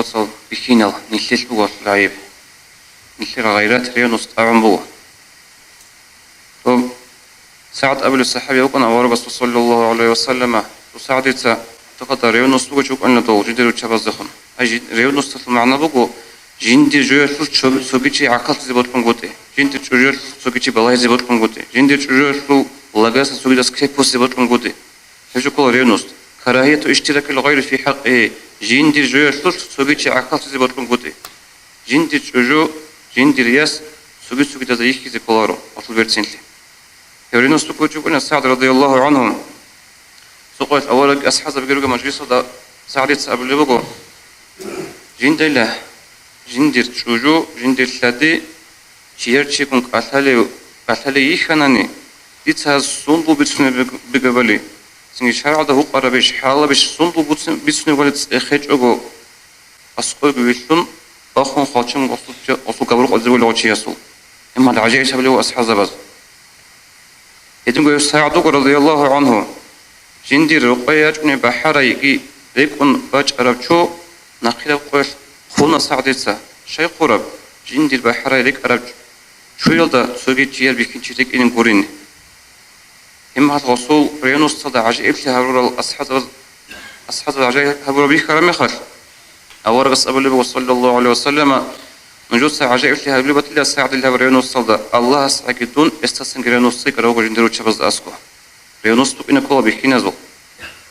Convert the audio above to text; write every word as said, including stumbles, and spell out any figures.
Сал бихьинал нилъелъ буго гӀайиб. Нилъер гъайрат, ревность тӀагӀун буго. Доб СагӀд абулев сахӀаби вукӀана аварагасул, саллаллагьу гӀалайгьи ва саллама, дов СагӀдица, духъа ревность бугев чи вукӀана дов жиндир руччабаздехун. Ай жи-, ревносталъул магӀна буго, жиндир жоялъул цо-, цоги чи гӀахьаллъизе бокьунгутӀи, жиндир чӀужуялъул цоги чи балагьизе бокьунгутӀи, жиндир чӀужуялъул лагъасда цогидас ккей буссизе бокьунгутӀи. Гьеб жо ккола ревность. Карагьияту иштиракил гъайри фи хӀакъигьи, жиндир жоялъул цоги чи гӀахьаллъизе бокьунгутӀи. Жиндир чӀужу, жиндир яс цоги-цогидазда йихьизе кколаро, гьелъул берцинлъи. Гьев ревносталъ вукӀана СагӀд радияллагьу гӀангьу. Цо къоялъ авараг асхӀабзабиги ругел мажлисалда СагӀдица абулеб буго: «Жиндайила, жиндир чӀужу, жиндир лъади чияр чигун кӀалъалев, кӀалъалей йихьанани, дица гьаз сундул бицунеб биг-, бигабали, цинги шаргӀалда гьукъарабищ, хӀалалабищ сундул буцин-, бицунебали цӀехечӀого, аскӀовеги вилълъун, бахун хвалчун гъосул, гъосул габур къватӀизе вугев чиясул». Гьеб мехалъ гӀажаиблъи гьабулев асхӀабзабаз. Гьединго гьев СагӀд вуго, радияллагьу гӀангьу, жиндир рокъове ячӀунеб бахӀарайги рекӀун бачӀараб чу нахъе къоялъ хъуна СагӀдица. Щай хъураб? Жиндир бахӀарай рекӀараб чуялда цоги чияр бихьинчи рекӀинин гурин. Гьеб мехалъ гъосул ревносталда гӀажаиблъи гьабурал асхӀабзабаз, асхӀабзабаз гӀажаиблъи гьабураб бихьараб мехалъ, аварагас абулеб буго, саллаллагьу гӀалайгьи ва саллама: «Нужеца гӀажаиблъи гьабулеб батила СагӀдил гьаб ревносталда, Аллагьасдаги дун гьесдасанги ревностай ккараб буго жиндир руччабазда аскӀоб». Ревность букӀина ккола бихьиназул.